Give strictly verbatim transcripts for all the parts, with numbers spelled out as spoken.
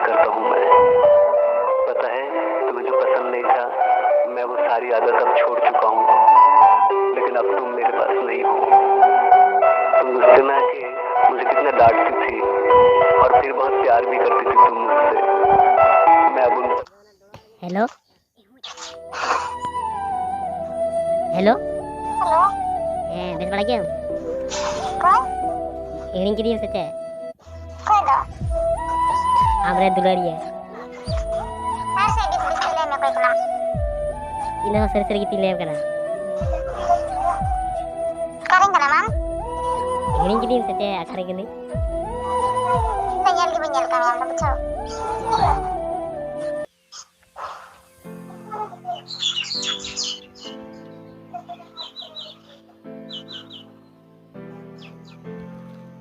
करता हूँ मैं। पता है, तुम्हें जो पसंद नहीं था, मैं वो सारी आदत अब छोड़ चुका हूँ, लेकिन अब तुम मेरे पास नहीं हो। तुम गुस्से में आके मुझे कितना डांटती थी और फिर बहुत प्यार भी करती थी तुम मुझसे। मैं अब उन हेलो। ᱦᱮᱞᱳ᱾ ᱦᱮᱞᱳ᱾ ᱦᱮᱸ, ᱵᱮᱥ ᱵᱟᱲᱟ ᱜᱮᱭᱟᱢ? ᱚᱠᱚᱭ? ᱦᱤᱲᱤᱧ ᱠᱤᱫᱤᱧ ᱥᱮ ᱪᱮᱫ? ᱚᱠᱚᱭ ᱫᱚ? ᱟᱢᱨᱮ ᱫᱩᱞᱟᱹᱲᱤᱭᱟᱹ᱾ ᱟᱨ ᱥᱮ ᱵᱤᱥ ᱵᱤᱥ ᱞᱟᱹᱭ ᱢᱮ, ᱚᱠᱚᱭ ᱠᱟᱱᱟᱢ? ᱤᱧ ᱫᱚ ᱥᱟᱹᱨᱤ ᱥᱟᱹᱨᱤ ᱜᱮᱛᱤᱧ ᱞᱟᱹᱭᱟᱢ ᱠᱟᱱᱟ᱾ ᱚᱠᱟᱨᱮᱱ ᱠᱟᱱᱟᱢ ᱟᱢ? ᱦᱤᱲᱤᱧ ᱠᱤᱫᱤᱧ ᱥᱮ ᱪᱮᱫ? ᱚᱠᱟᱨᱮ ᱠᱟᱹᱱᱟᱹᱧ? ᱤᱧ ᱫᱚ ᱧᱮᱞ ᱜᱮ ᱵᱟᱹᱧ ᱧᱮᱞ ᱠᱟᱜ ᱢᱮᱭᱟ, ᱟᱢ ᱫᱚ ᱵᱩᱡᱷᱟᱹᱣ᱾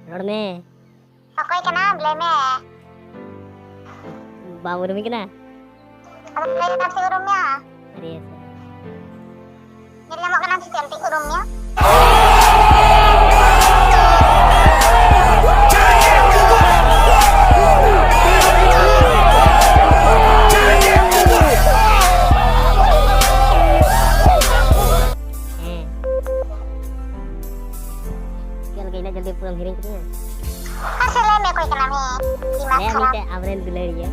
ᱨᱚᱲ ᱢᱮ᱾ ᱚᱠᱚᱭ ᱠᱟᱱᱟᱢ? ᱞᱟᱹᱭ ᱢᱮ᱾ ᱵᱟᱢ ᱩᱨᱩᱢᱤᱧ ᱠᱟᱱᱟ? ᱟᱫᱚ ᱞᱟᱹᱭ ᱢᱮ, ᱪᱮᱫ ᱩᱨᱩᱢ ᱢᱮᱭᱟ? ᱟᱨᱮ ᱥᱟᱞᱟ᱾ ᱧᱮᱞ ᱧᱟᱢᱚᱜ ᱠᱟᱱᱟ ᱥᱮ ᱪᱮᱫ? ᱪᱮᱫ ᱩᱨᱩᱢ ᱢᱮᱭᱟ? ᱦᱮᱸ᱾ ᱪᱮᱫ ᱞᱮᱠᱟ ᱤᱱᱟᱹᱜ ᱡᱚᱞᱫᱤ ᱯᱩᱨᱟᱹᱢ ᱦᱤᱲᱤᱧ ᱠᱤᱫᱤᱧᱟ? ᱟᱪᱪᱷᱟ, ᱞᱟᱹᱭ ᱢᱮ, ᱚᱠᱚᱭ ᱠᱟᱱᱟᱢ? ᱦᱮᱸ, ᱫᱤᱢᱟᱜᱽ ᱞᱟᱹᱭᱟᱢ ᱠᱷᱟᱨᱟᱯ᱾ ᱢᱮᱱᱛᱮ ᱟᱢᱨᱮᱱ ᱫᱩᱞᱟᱹᱲᱤᱭᱟᱹ᱾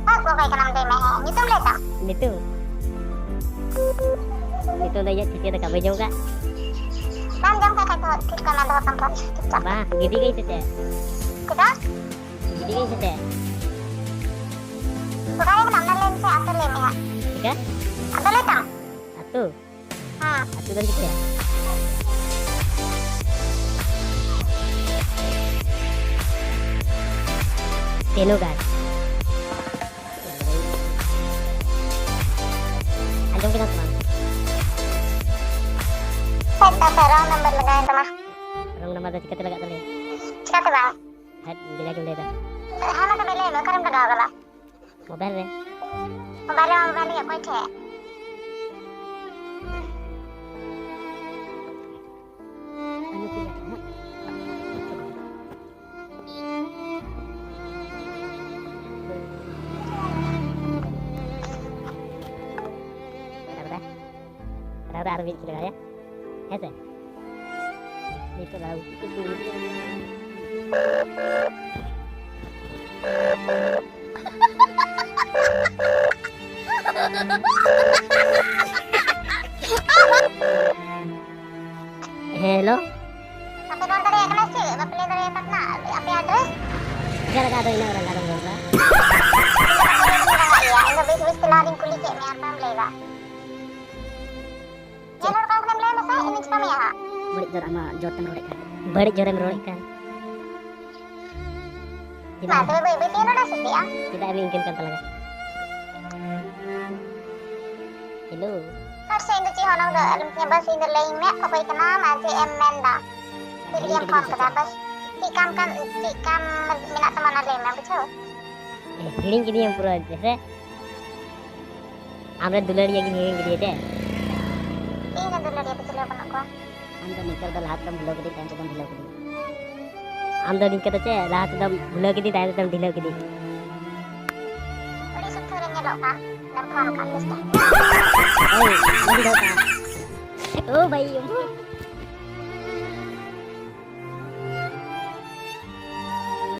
ᱟᱨ ᱚᱠᱚᱭ ᱠᱟᱱᱟᱢ, ᱞᱟᱹᱭ ᱢᱮ, ᱦᱮᱸ, ᱧᱩᱛᱩᱢ ᱞᱟᱹᱭ ᱛᱟᱢ᱾ ᱧᱩᱛᱩᱢ? ᱧᱩᱛᱩᱢ ᱫᱚ ᱤᱧᱟᱹᱜ ᱴᱷᱤᱠᱟᱹ ᱫᱚ ᱠᱟᱢ ᱡᱚᱢ ᱠᱟᱜ? ᱵᱟᱢ ᱡᱚᱢ ᱠᱟᱜ ᱠᱷᱟᱡ ᱫᱚ ᱴᱷᱤᱠ ᱠᱟᱱᱟ, ᱫᱚᱦᱚ ᱠᱟᱢ ᱛᱟᱦᱚᱞᱮ ᱪᱩᱯᱪᱟᱯ᱾ ᱵᱟᱝ, ᱜᱤᱰᱤ ᱠᱟᱹᱧ ᱥᱮ ᱪᱮᱫ? ᱪᱮᱫᱟᱜ? ᱜᱤᱰᱤ ᱠᱟᱹᱧ ᱥᱮ ᱪᱮᱫ? ᱚᱠᱟ ᱨᱮ ᱢᱮᱱᱟᱢ? ᱚᱱᱟ ᱞᱟᱹᱭ ᱢᱮᱥᱮ, ᱟᱫᱚ ᱞᱟᱹᱭ ᱢᱮ ᱦᱟᱸᱜ᱾ ᱪᱤᱠᱟ? ᱟᱫᱚ ᱞᱟᱹᱭ ᱛᱟᱢ᱾ ᱟᱹᱛᱩ? ᱦᱮᱸ᱾ ᱟᱹᱛᱩ ᱫᱚ ᱪᱤᱠᱟᱹᱭᱟ? ᱛᱮᱱᱩᱜᱟᱲ᱾ ᱟᱸᱡᱚᱢ ᱠᱮᱫᱟᱢ ᱥᱮ ᱵᱟᱝ? ᱦᱮᱡ ᱠᱟᱛᱮ wrong number ᱞᱟᱜᱟᱣᱮᱱ ᱛᱟᱢᱟ᱾ Wrong number ᱫᱚ ᱪᱤᱠᱟᱹᱛᱮ ᱞᱟᱜᱟᱜ ᱛᱟᱞᱮᱭᱟ? ᱪᱤᱠᱟᱹᱛᱮ ᱵᱟᱝ? ᱦᱮᱡ, ᱵᱮᱡᱟᱭ ᱜᱮᱢ ᱞᱟᱹᱭᱫᱟ᱾ ᱦᱮᱸ, ᱢᱟ ᱛᱚᱵᱮ ᱞᱟᱹᱭ ᱢᱮ, ᱚᱠᱟᱨᱮᱢ ᱞᱟᱜᱟᱣ ᱠᱟᱫᱟ? ᱢᱳᱵᱟᱭᱤᱞ ᱨᱮ᱾ ᱢᱳᱵᱟᱭᱤᱞ ᱨᱮ, ᱢᱳᱵᱟᱭᱤᱞ ᱨᱮ, ᱚᱠᱚᱭ ᱴᱷᱮᱡ? ᱟᱹᱜᱩ ᱠᱮᱫᱟ ᱠᱚ ᱦᱟᱸᱜ᱾ ᱟᱨ ᱢᱤᱫ ᱠᱤᱞᱳ ᱜᱟᱱ, ᱦᱮᱸ ᱥᱮ? ᱱᱤᱛᱚᱜ ᱫᱚ ᱦᱮᱞᱳ᱾ ᱵᱟᱯᱮ ᱨᱚᱲ ᱫᱟᱲᱮᱭᱟᱜ ᱠᱟᱱᱟ ᱥᱮ ᱪᱮᱫ? ᱵᱟᱯᱮ ᱞᱟᱹᱭ ᱫᱟᱲᱮᱭᱟᱜ ᱠᱟᱱᱟ ᱟᱯᱮ ᱟᱰᱨᱮᱥ? ᱪᱮᱫ ᱞᱮᱠᱟ ᱟᱫᱚ ᱤᱱᱟᱹᱜ ᱨᱟᱸᱜᱟᱣ ᱫᱚᱢ ᱨᱚᱲ ᱮᱫᱟ? ᱤᱧ ᱫᱚ ᱵᱮᱥ ᱵᱮᱥ ᱛᱮᱞᱟ ᱨᱤᱧ ᱠᱩᱞᱤ ᱠᱮᱫ ᱢᱮᱭᱟ, ᱟᱨ ᱵᱟᱢ ᱞᱟᱹᱭ ᱮᱫᱟ᱾ ᱧᱮᱞ ᱦᱚᱲ ᱠᱟᱱ ᱠᱷᱟᱱᱮᱢ ᱞᱟᱹᱭ ᱢᱮᱥᱮ, ᱤᱧᱤᱧ ᱪᱤᱠᱟᱹ ᱢᱮᱭᱟ ᱦᱟᱸᱜ᱾ ᱵᱟᱹᱲᱤᱡ ᱫᱚ ᱟᱢᱟᱜ ᱡᱳᱨ ᱛᱮᱢ ᱨᱚᱲᱮᱫ ᱠᱟᱱ᱾ ᱵᱟᱹᱲᱤᱡ ᱡᱳᱨᱮᱢ ᱨᱚᱲᱮᱫ ᱠᱟᱱ᱾ ᱢᱟ ᱛᱚᱵᱮ ᱵᱟᱹᱭ ᱵᱟᱹᱭ ᱛᱮ ᱨᱚᱲᱟ ᱥᱮ ᱪᱮᱫ ᱟᱢ? ᱪᱮᱫᱟᱜ ᱮᱢ ᱤᱱᱠᱟᱹᱱ ᱠᱟᱱ ᱛᱟᱞᱟᱝᱟ? ᱦᱮᱞᱳ᱾ ᱦᱚᱲ ᱥᱮ ᱤᱧ ᱫᱚ ᱪᱮᱫ ᱦᱚᱸ ᱚᱱᱟ ᱠᱚᱫᱚ ᱟᱞᱚᱢ ᱢᱤᱛᱟᱹᱧᱟ, ᱵᱟᱥ ᱤᱧ ᱫᱚ ᱞᱟᱹᱭᱟᱹᱧ ᱢᱮ ᱚᱠᱚᱭ ᱠᱟᱱᱟᱢ ᱟᱨ ᱪᱮᱫ ᱮᱢ ᱢᱮᱱᱫᱟ᱾ ᱪᱮᱫ ᱞᱟᱹᱜᱤᱫ ᱮᱢ ᱯᱷᱳᱱ ᱠᱟᱫᱟ? ᱵᱟᱥ ᱪᱮᱫ ᱠᱟᱢ ᱠᱟᱱ, ᱪᱮᱫ ᱠᱟᱢ ᱢᱮᱱᱟᱜ ᱛᱟᱢᱟ ᱚᱱᱟ ᱞᱟᱹᱭ ᱢᱮ, ᱵᱩᱡᱷᱟᱹᱣ? ᱮ, ᱦᱤᱲᱤᱧ ᱠᱤᱫᱤᱧᱟᱢ ᱯᱩᱨᱟᱹ, ᱦᱮᱸᱥᱮ? ᱟᱢᱨᱮᱱ ᱫᱩᱞᱟᱹᱲᱤᱭᱟᱹ ᱜᱤᱧ ᱦᱤᱲᱤᱧ ᱠᱮᱫᱮᱭᱟ ᱪᱮ? ᱤᱧ ᱨᱮᱱ ᱫᱩᱞᱟᱹᱲᱤᱭᱟᱹ ᱫᱚ ᱪᱤᱞᱤ ᱦᱚᱸ ᱵᱟᱹᱱᱩᱜ ᱠᱚᱣᱟ᱾ ᱟᱢ ᱫᱚ ᱱᱤᱝᱠᱟᱹ ᱫᱚ ᱞᱟᱦᱟ ᱛᱮᱫᱚᱢ ᱵᱷᱩᱞᱟᱹᱣ ᱠᱤᱫᱤᱧ, ᱛᱟᱭᱚᱢ ᱛᱮᱫᱚᱢ ᱰᱷᱤᱞᱟᱹᱣ ᱠᱤᱫᱤᱧ᱾ ᱟᱢ ᱫᱚ ᱱᱤᱝᱠᱟᱹ ᱫᱚ ᱪᱮ, ᱞᱟᱦᱟ ᱛᱮᱫᱚᱢ ᱵᱷᱩᱞᱟᱹᱣ ᱠᱤᱫᱤᱧ, ᱛᱟᱭᱚᱢ ᱛᱮᱫᱚᱢ ᱰᱷᱤᱞᱟᱹᱣ ᱠᱤᱫᱤᱧ᱾ ᱟᱹᱰᱤ ᱥᱩᱠᱷ ᱨᱮ ᱧᱮᱞᱚᱜ ᱠᱟᱱ, ᱞᱮᱯᱷᱟᱢ ᱠᱟᱱ ᱢᱤᱥᱴᱟᱨ᱾ ᱳᱭ, ᱵᱚᱱᱫᱚ ᱠᱟᱜ᱾ ᱳ ᱵᱷᱟᱭ, ᱳ᱾